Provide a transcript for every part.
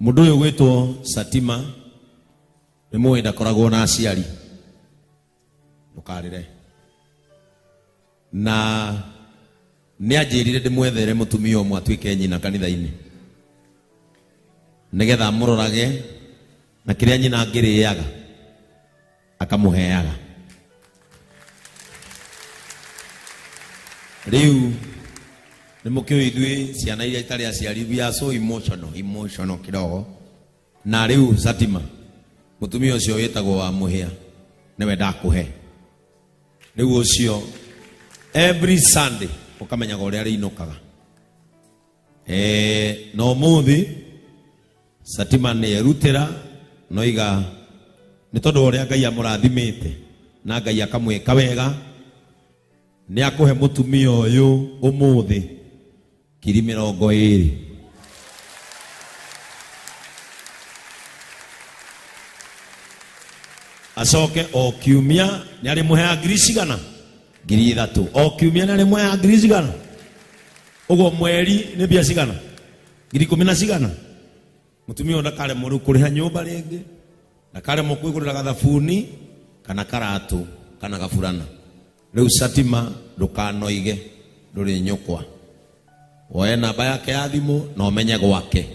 Mũndũ ũyũ gwĩtwo Satima nĩ mũĩ ndakoragwo na aciari, ndũkarĩre. Na nĩ anjĩrire ndĩmwethere mũtumia ũmwe atuĩke nyina kanitha-inĩ nĩgetha amũrorage na kĩrĩa nyina angĩrĩaga akamũheaga. Rĩu nĩ mũkĩũĩ ithuĩ ciana iria itarĩ aciari, we are so emotional, emotional kidogo. Na rĩu Satima, mũtumia ũcio wĩtagwo wa mũhĩa nĩwe ndakũhe. Rĩu ũcio every Sunday ũkamenyaga ũrĩa arĩinũkaga. Na ũmũthĩ Satima nĩ erutĩra noiga nĩ tondũ wa ũrĩa Ngai amũrathimĩte na Ngai akamwĩka wega, nĩ akũhe mũtumia ũyũ ũmũthĩ 20,000. Acoke o kiumia nĩ arĩmũheaga ngiri cigana? 3,000. O kiumia nĩ arĩmũheaga ngiri cigana? Ũguo mweri nĩ mbia cigana? 10,000 na cigana? Mũtumia ũyũ ndakaremwo rĩu kũrĩha nyũmba rĩngĩ, ndakaremwo kwĩgũrĩra gathabuni kana karatũ kana gaburana. Rĩu Satima ndũkanoige ndũrĩ nyũkwa, woe namba yake ya thimũ na ũmenye gwake.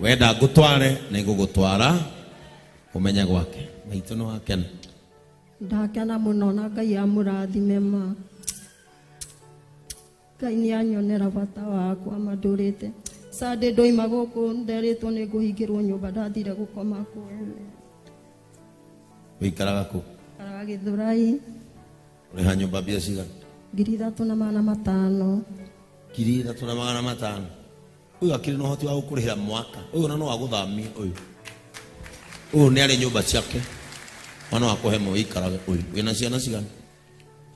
Wenda ngũtware nĩ ngũgũtwara ũmenye gwake. Maitũ nĩ wakena? Ndakena mũno na Ngai amũrathime ma. Ngai nĩ anyonera bata wakwa mandũrĩte. Sunday ndoima gũkũ nderĩtwo nĩ ngũhingĩrwo nyũmba, ndathire gũkoma kwene. Ũikaraga kũ? Ikaraga Gĩthũrai. Ũrĩha nyũmba mbia cigana? 3,500. 3,500. Ũyũ akĩrĩ na ũhoti wa gũkũrĩhĩra mwaka. Ũyũ ona no agũthamie ũyũ. Ũyũ nĩ arĩ nyũmba ciake. Mwana wa kũhe mwe ũikarage ũyũ. Wĩna ciana cigana?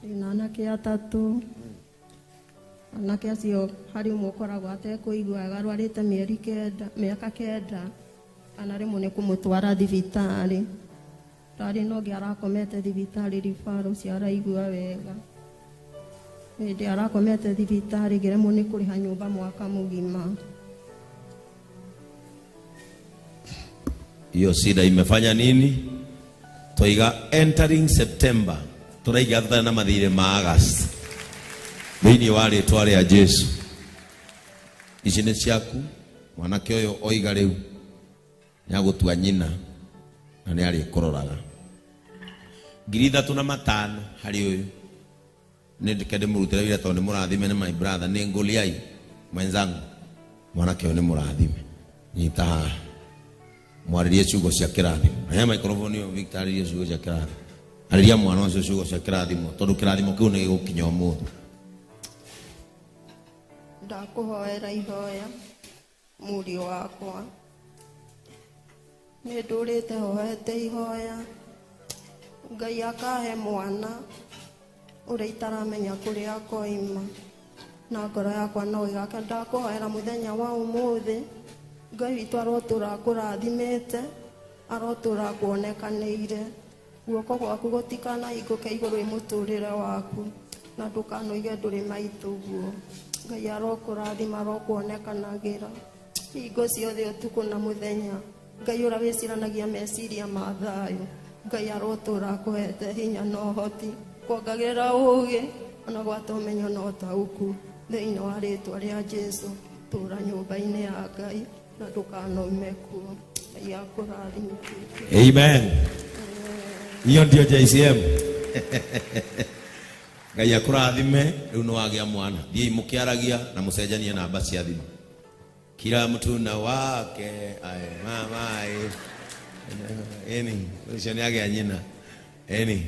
Ndĩna anake atatũ. Anake acio harĩ ũmwe ũkoragwo atekũigua wega, arwarĩte mĩeri kenda, mĩaka kenda, kana rĩmwe nĩ kũmũtwara thibitarĩ. Ndarĩ na ũngĩ arakomete thibitarĩ ribara, ũcio araigua wega. Hĩndĩ arakomete thibitarĩ ngĩremwo nĩ kũrĩha nyũmba mwaka mũgima. Hiyo shida imefanya nini? Twaiga entering September turaiga tutarĩ na mathirĩ ma August thĩinĩ wa rĩtwa rĩa Jesu. Ici nĩ ciaku. Mwanake ũyũ oiga rĩu nĩ agũtua nyina na nĩ arĩkũroraga. 3,500 harĩ ũyũ. Nĩ ndike ndĩmũrutĩre wĩra tondũ nĩ mũrathime, nĩ my brother, nĩ ngũliai mwenzangu. Mwanake ũyũ nĩ mũrathime. Nyita haha. Mwarĩrie ciugo cia kĩrathimo. He microphone ĩyo Victor, arĩrie ciugo cia kĩrathimo. Arĩria mwana ũcio ciugo cia kĩrathimo tondũ kĩrathimo kĩu nĩ gĩgũkinya ũmũthĩ. Ndakũhoera ihoya mũriũ wakwa, nĩ ndũrĩte hoete ihoya Ngai akahe mwana ũrĩa itaramenya kũrĩa akoima, na ngoro yakwa no ĩgake. Ndakũhoera mũthenya wa ũmũthĩ, Ngai witũ arotũra akũrathimĩte, arotũra akuonekanĩire. Guoko gwaku gũtikanahingũke igũrũ ĩ mũtũrĩre waku, na ndũkanoige ndũrĩ maitũguo. Ngai arokũrathima, arokuonekanagĩra hingo ciothe ũtukũ na mũthenya. Ngai ũrĩa wĩciranagia meciria ma thayũ, Ngai arotũra akũhete hinya na ũhoti, kuongagĩrĩra ũũgĩ ona gwata ũmenyo na ũtaũku thĩinĩ wa rĩtwa rĩa Jesu. Tũra nyũmba-inĩ ya Ngai na ndũkanaume kuo. Ngai akũrathime. Amen. Hiyo ndio JCM. Ngai akũrathime. Rĩu nĩ wagĩa mwana. Thiĩi mũkĩaragia na mũcenjanie namba cia thimũ. Kila mtu na wake. Ae, mama, ae. Eni, ũcio nĩ agĩa nyina. Eni.